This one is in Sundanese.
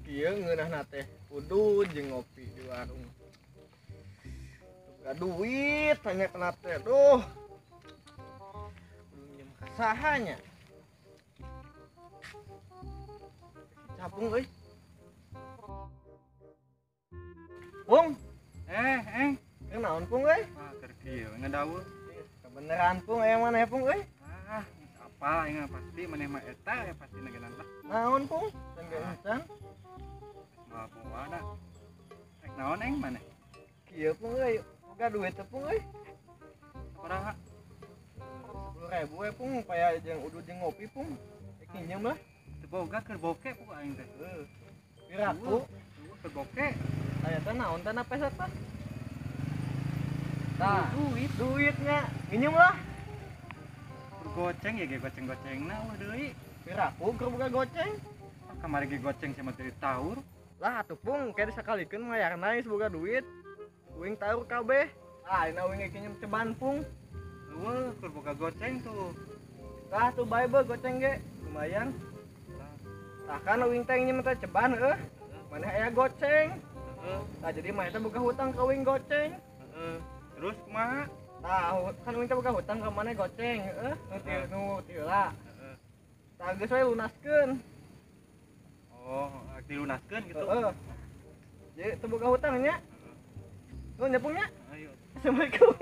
Kieu ngeunahna teh udud jeung ngopi di warung. Boga duit tanya kena teh duh. Kudu minjem ka saha nya? Capung euy. Pung. Keur naon Pung euy? Ah, keur kieu ngadaul. Kebeneran Pung aya maneh Pung euy? Ah, geus apal aing mah pasti maneh mah eta ya pasti nagenan lah. Naon Pung? Can ge encan. Moal poa da. Rek naon aing maneh? Kieu Pung euy, boga duit teh Pung euy. Sabaraha? 10.000 we Pung, paya jeung udud jeung ngopi Pung. Rek minjem lah. Teu boga keur boke Pung aing teh. Heuh. Piraku? Keur boke. Aya teh naon teh na peset teh? Tah, duit duitnya minjem lah. Keur goceng ya ge goceng-gocengna eueuh deui. Piraku keur boga goceng. Ah, kamari ge goceng sama teu ditaur. Lah atuh Pung, kayak disakalikeun mayarna geus boga duit. Uing taur kabeh. Ah, ayeuna uing ge minjem ceban Pung. Eueuh, keur boga goceng tuh. Tah tuh bae beuh goceng ge, lumayan. Tah kan uing teh nginjem teh ceban heuh. Maneh aya goceng. Heeh. Tah jadi maneh teh boga hutang ka uing goceng. Heeh. Terus kumaha? Tah kan uing teh boga hutang ka maneh goceng heuh, nu ti nu ti heula. Heeh. Tah geus we lunaskeun. Oh, dilunaskeun gitu. Heeh. Jadi teu boga hutang nya. Heeh. Nuhun nya Pung nya. Ayo. Assalamualaikum.